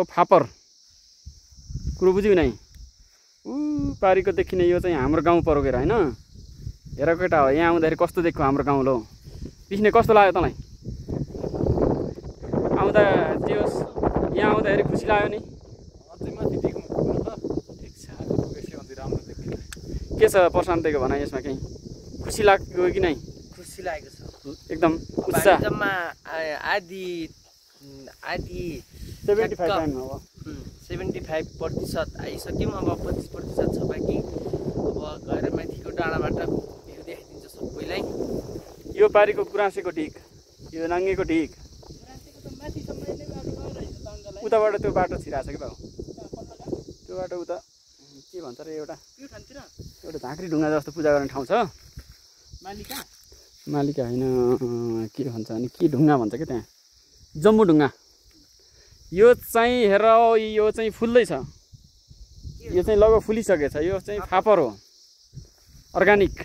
फापर कुरो बुझ्यौ नै पारीको देखिने यो चाहिँ हाम्रो गाउँ परोकेर हैन हेर केटा हो यहाँ आउँदाखेरि कस्तो देखो हाम्रो गाउँ लो पिस्ने कस्तो लाग्यो तँलाई आउँदा जे होस् यहाँ आउँदाखेरि खुसी लाग्यो नि अझै माथि देख्नु पर्दैन त एक सानो बेसी अन्ति राम्रो देखिन्छ के छ प्रशान्तको भनाइ यसमा केही खुसी लाग्यो कि नै खुसी लागेको छ एकदम उत्साह जम्मा आधी 75 टाइम हो 75% आइसक्यौँ अब 25% छ बाँकी अब गएर माथिको डाँडाबाट भ्यू देखाइदिन्छ सबैलाई यो पारीको गुराँसेको ढिक यो नाङ्गेको ढिक उताबाट त्यो बाटो छिराछ कि बाबु त्यो बाटो उता के भन्छ रे एउटा झाँक्री ढुङ्गा जस्तो पूजा गर्ने ठाउँ छ मालिका होइन के भन्छ अनि के ढुङ्गा भन्छ क्या त्यहाँ जम्बु ढुङ्गा यो चाहिँ हेर यो चाहिँ फुल्दै छ यो चाहिँ लगभग फुलिसकेछ यो चाहिँ फापर हो अर्गानिक